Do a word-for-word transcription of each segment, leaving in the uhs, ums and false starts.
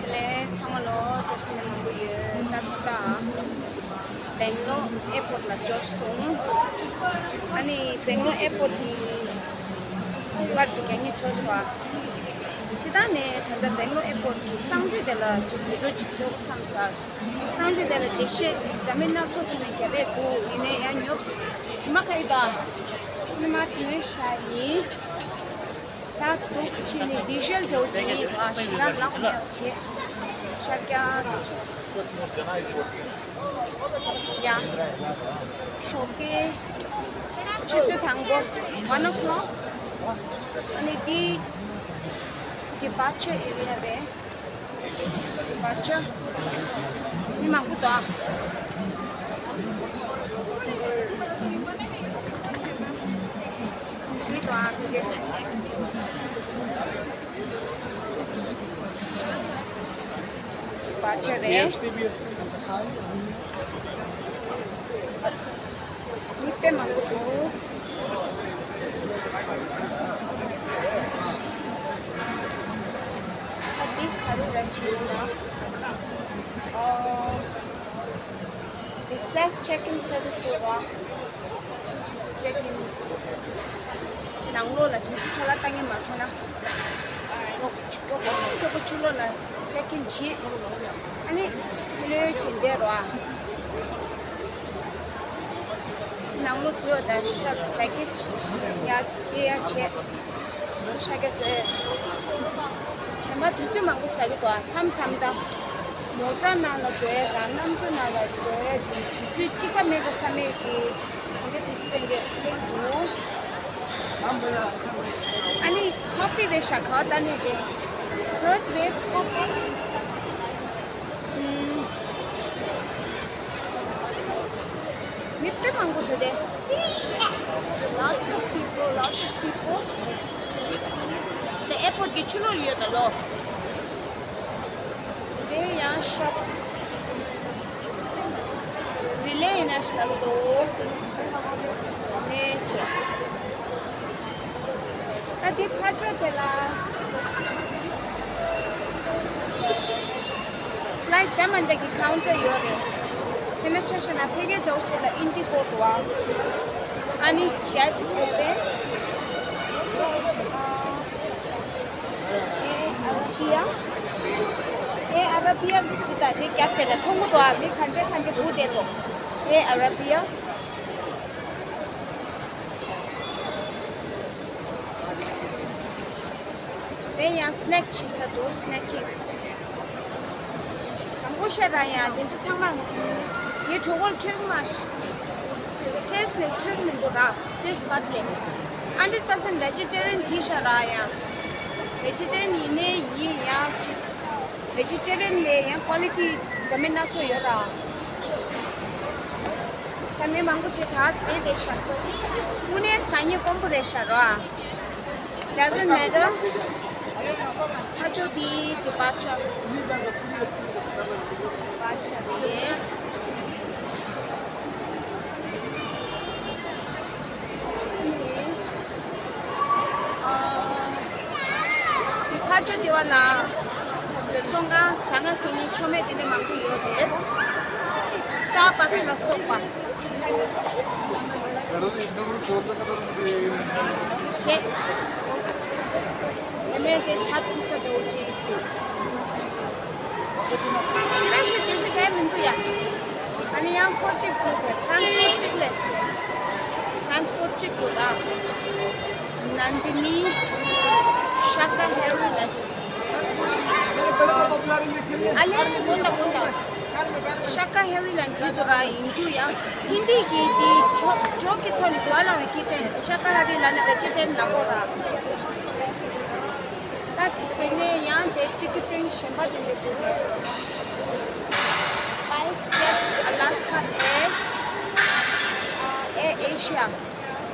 དེ་ལས་ཚང་མ་ལོ་བཀྲ་ཤིས་བདེ་ལེགས་མང་པོ་ཡོད། ད་ཐོག་ད་སྦེང་ལོར་ཨེར་པོར་ཊི་ལ་འབྱོར་སོང་། ཨ་ནི་སྦེང་ལོར་ཨེར་པོར་ཊི་གི་པར་ཅིག་རྒྱག་སྙིང་འདོད་སོང་ཨ། སྤྱིར་བཏང་ནས་ད་ལྟ་སྦེང་ལོར་ཨེར་པོར་ཊི་གི་གསང་སྤྱོད་དེ་ལ་ཅིག་བི་ཌི་ཡོ་ཅིག་བཟོ་དགོས་བསམ་ས། གསང་སྤྱོད་དེ་ལ་འགྲེལ་བཤད་འདྲ་མིན་སྣ་ཚོགས་ཐོག་ནས་རྒྱབ་པས་འདུག་ཡིན་ནའི་ཡང་ཉོབ་དྲི་མ་ཁ་ཡི་དང་། ཉི་མ་དེ་ཤ་ཡིན། ད་འདུག་ཕྱི་ནས་བི་ཞུ་ཨལ་འདྲ་བོ་ཅིག་ཡིན་པ་ཞེ་དྲག་ལག་མེད་པ་བྱས། ཤར་རྒྱག་འདུག་ཡ། ཞོགས་ཀའི་ཆུ་ཚོད་དང་པོ་one o'clock། ཨ་ནི་འདི་departure area རེད། departure། མི་མང་པོ་འདུག་ཨ། མི་འདུག་ཨ་ཕ་གི། departure རེད། མི་དཔེ་མང་པོ་འདུག་ཨ་འདི་ག་རེ་རེད་ཅེ་ན། ཨོ། The self check-in service དུ་ར། སོ་སོ་སོ་check-in། ནང་ལོགས་ལ་དུས་ཚོད་འཕྲོ་བརླག་བཏང་གི་མ་འཕྲོ་ན། ལོག་ཅིག་ལོག་ལོག་ཁྱོད་ཀྱི་ཕྱི་ལོགས་ལ་check-in བྱེད། ཨ་ནི་ཕྱི་ལོགས་བྱེད་བསྡད་རོགས་ཨ། ནང་ལོགས་འཛུལ་བ་དང་ཤར་package ཡར་སྐྱེལ་ཡ་བྱེད། ཤར་རྒྱག་འགྲོ་ཡས། གཞན་པ་དུས་ཚོད་མང་པོ་ཟ་གི་འདུག་ཨ། མཚམས་མཚམས་ད་མོ་ཊ་ནང་ལ་འགྲོ་ཡས་དང་གནམ་གྲུ་ནང་ལ་འགྲོ་ཡས་དེ་དུས་ཚོད་གཅིག་པ་མེད་པ་བསམ་ཡས་དེ་གང་ག་དུས་ཚོད་ལས་འགན་ལེན་འདུག་ཨ་ནི་coffee རེད་ཤག་ག་བ་ད་ནི་དེ་third wave coffee། ཨུམ། མི་དཔེ་མང་པོ་འདུག་རེད། Lots of people, lots of people. The airport གི་ཕྱི་ལོགས་ཡོད་ད་ལོ། དེ་ཡང་shop། Relay International ལོ། ནས་བྱས། ད་འདི་ཕར་ཕྱོགས་དེ་ལ། Flight འདྲ་མི་འདྲ་གི་counter ཡོད་རེད། དེ་ནས་ཆ་བཞག་ན་ཕ་གིའི་འདྲ་བོ་བྱས་ན་Indigo འདུག་ཨ། ཨ་ནི་Jet Airways། Air Arabia། Air Arabia འདི་དང་འདི་རྒྱབ་དེ་ལ་མཐོང་གི་འདུག་ཨ། མི་ག་འདྲ་ག་འདྲ་སྒུག་བསྡད་འདུག Air Arabia། དེ་ཡང་snack བྱེད་ས་འདུག snacking། དང་པོ་བཤད་ར་ཡང་དེ་ཚོ་ཚང་མ་ངའི་གྲོད་ཁོག་ལ་འཕྲོད་མ། Taste ལས་འཕྲོད་མི་འདུག་ར། Taste bud ལས། Hundred percent vegetarian བྲིས་ཤག་ར་ཡང་། Vegetarian ཡིན་ནའི་ཡིན་ཡང་ཅིག Vegetarian ལས་ཡང་quality འདྲ་མིན་སྣ་ཚོགས་ཡོད་ར། ད་མི་མང་པོ་ཅིག་ད་བསྡད་བསྡད་ཤག་དངོས་གནས་ཟ་སྙིང་དཀོན་པོ་རེད་ཤག་ར། Doesn't matter. ཕར་ཕྱོགས་འདི་departure། Departure རེད། འདི་ཕར་ཕྱོགས་འདི་བ་ལ་ཚོང་ཁང་ཟ་ཁང་ཟ་ཉེ་ཆོ་མེད་དེ་འདྲ་མང་པོ་ཡོད་རེད། Starbucks ལ་སོགས་པ། བྱས། ཡ་མེད་དེ་ཇ་འཐུང་ས་འདྲ་བོ་ཅིག་འདུག་ཁ་ཤས་ཅི་ཞིག་གས་མི་འདུག་ཡ། ཨ་ནི་ཡང་ཁོ་གཅིག་འདུག་གས། transport གཅིག་ལས་ཟེར། transport གཅིག་འདུག་ད། Nandini Shakahari ལས། ཨ་ལས་མོ་ད་མོ་ད། Shakahari ལ་འདྲི་འདུག་ར་ཡིན་རྒྱུ་ཡང་ཧིན་དི་གི་འདི་ཇོག་ཇོག་གི་ཐོག་ནས་འདུག་ཨ་ལ་བའི་ཀི་ཅན། Shakahari ལ་ནི་vegetarian ནག་པོ་ར། ད་དེ་ནས་ཡང་དེ་ཏི་ཀི་ཊིང་གཞན་པ་དེ་འདྲ་འདུག Spice Jet Alaska Air Air Asia།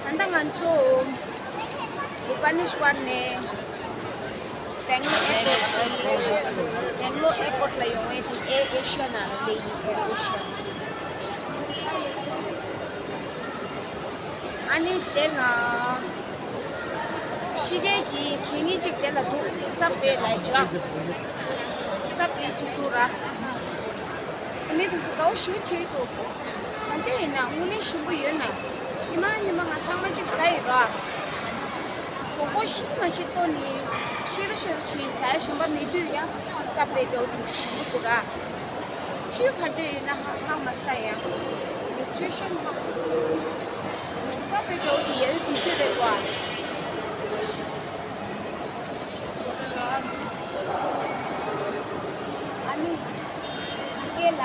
ད་ལྟ་ང་ཚོ་བྷུ་བ་ནེ་ཤྭར་ནས་སྦེང་ལོར་ཨེར་པོར་ཊི། སྦེང་ལོར་ཨེར་པོར་ཊི་ལ་ཡོང་བའི་དེ་Air Asia ནང་ལ་སླེབས་ཡིན། Air Asia། ཨ་ནི་དེ་ལ་ཕྱི་རྒྱལ་གྱི་གད་སྙིགས་ཅིག་དེ་ལ་འདུག Subway ལ་ཡིན་ཅིག་ཨ། ས་བེད་ཅིག་འདུག་ར། མི་དེ་ཚོ་དགའ་བོ་ཞེ་པོ་བྱེད་འདུག་ང་འདྲ་ཡིན་ན་དངོས་གནས་ཞིམ་པོ་ཡོད་ན། ཉི་མ་ཉི་མ་ང་ཐང་མ་གཅིག་ཟ་ཡི་ར། གྲོགས་པོ་ཤི་མ་ཤི་ལྟོ་ནི་ཤི་རུ་ཤི་རུ་ཆི་ཟ་ཡ་ཞིམ་པ་མེད་དུས་ཡ། ས་བེད་འདྲ་བོ་དེ་ཞིམ་པོ་འདུག་ར། བཅུད་ག་འདྲ་ཡོད་ན་ཧ་ཧ་མ་ས་ཡ། ནི་ཅི་ཤོད་ཧ་མ་ས། ས་བེད་འདྲ་བོ་དེ་ཡ་ཡོད་དུས་ཚོད་རེད་བ། ཨ་ནི། ཕ་གི་ལ།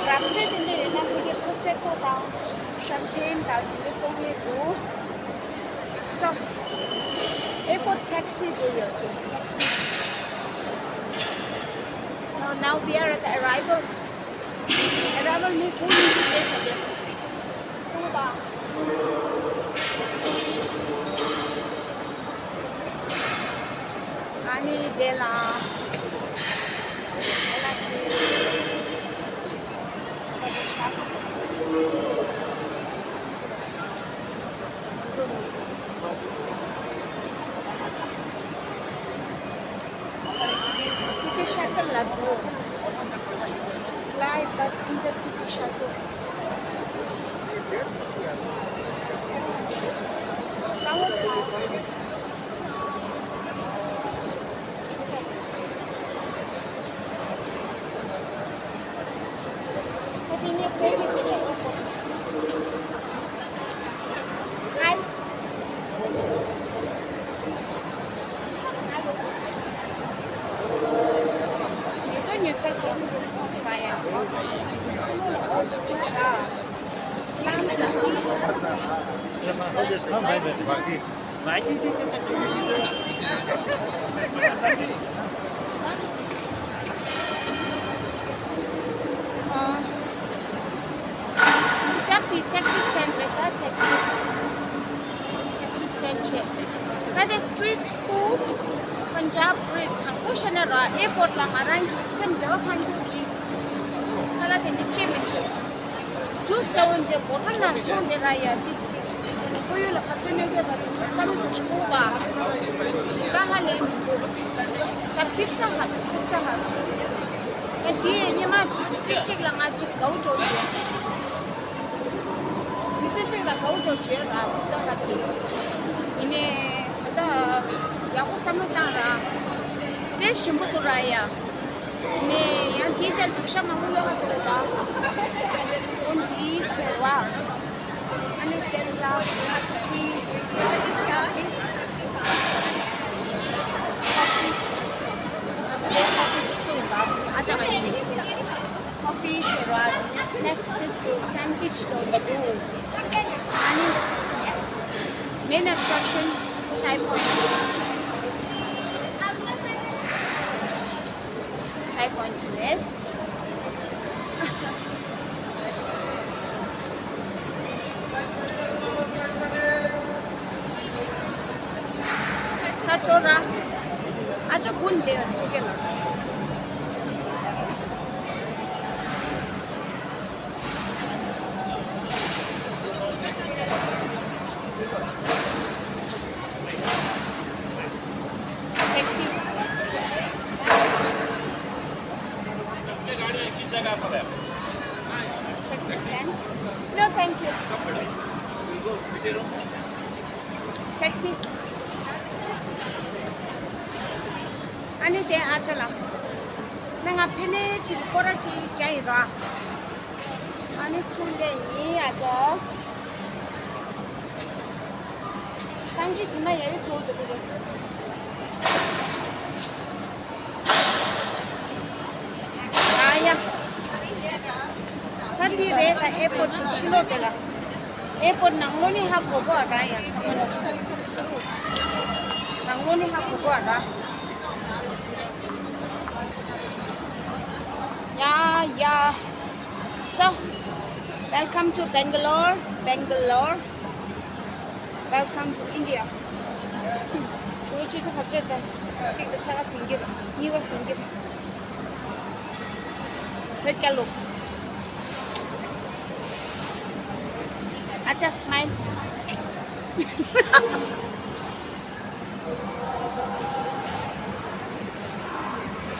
རབ་གསལ་དེ་འདྲ་ཡོད་ན་ཕ་གི་པོ་སེ་ཀོ་དང་ཤམ་པེན་དང་དེ་འདྲ་བཙོང་ནས་འདུག So, airport taxi དེ་ཡོད་དེ་taxi. No, now we are at the arrival. Arrival མི་ཀུན་ནི་དེ་ཤ་དེ། ཨ་ནི་དེ་ལ། དེ་ལ་ཅི། City shuttle ལ་འགྲོ། Fly bus intercity shuttle. Taxi, taxi stand རེད་ཤག taxi. Taxi stand བྱས། ད་དེ་street food Punjab bread དང་པོ་བཤད་ན་ར་airport ལ་ང་རང་གི་སེམས་བདེ་བ་གང་གི་ཁ་ལག་དེ་འདྲ་ཅི་མི་འདུག Juice འདྲ་བོ་འདི་bottle ནང་འཐུང་བསྡད་ར་ཡ་ཅི་ཅི། ཁོར་ཡུག་ལ་ག་ཚོད་གནོད་སྐྱེལ་བ་རེད་བསམ་བློ་ཅིག་ཞིག་འཁོར་བ། ད་ཧ་ལས་མི་འདུག་ད་pizza hut, pizza hut. ད་དེ་ཉི་མ་དུས་ཚོད་གཅིག་ལ་ང་གཅིག་དགའ་བོ་འགྲོ་ཡོད། དུས་ཚོད་གཅིག་ལ་དགའ་བོ་འགྲོ་བྱོས་ར་pizza hut དེ། ཡིན་ནའི་ད་ཡག་པོ་བསམ་བློ་བཏང་ར། དེ་ཞིམ་པོ་འདུག་ར་ཡ། ནས་ཡང་དེའི་ཆར་རྒྱུག་ཤ་མང་པོ་ཡོད་པ་དེ་རེད་པ། འོ་འདིའི་ཆེ་བ། ཨ་ནི་དེ་ལ་ཁ་ཕི། ཁ་ཕི། ང་ཚོ་ལ་ཁ་ཕི་གཅིག་པུ་ཡིན་པ། ཨ་ཅག་ཡིན། ཁ་ཕི་ཆེ་བ། Snacks དེ་ཚོ་sandwich དང་འདུག་ཨ་ནི་main attraction chai points. Chai point རེད། ད་འགྲོ་ར། ཨ་ཅག་དགུན་དེ་ཕ་གི་ལ། Taxi. Taxi stand. No, thank you. Taxi. ཨ་ནི་དེ་ཨ་ཅག་ལ། ནི་ང་ཕ་ནས་ཕྱིར་སྐོར་ར་ཅིག་རྒྱག་ཡིན་ར། ཨ་ནི་ཚུར་སླེབས་ཡིན་ཨ་ཅག་སང་ཅི་དྲི་མ་ཡ་ཡི་ཚོ་འདུག་གི་རེད། ཨ་ཡ། ད་འདི་རེད་ད་ཨེར་པོར་ཊི་གི་ཕྱི་ལོགས་དེ་ལ། ཨེར་པོར་ཊི་ནང་ལོགས་ནས་ཧ་གོ་གོ་ཨ་ར་ཡ་ཚང་མ་ལ། ནང་ལོགས་ནས་ཧ་གོ་གོ་ཨ་ར། ཡ་ཡ། So, welcome to Bangalore, Bangalore. Welcome to India. ཁྱོད་ཆུ་ཚོད་ག་ཚོད་དང་གཅིག་དང་ཕྱེད་ཀ་ཟིན་གྱི་རེད། གཉིས་པ་ཟིན་གྱི་རེད། བོད་སྐད་ལོ། ཨ་ཅག་smile.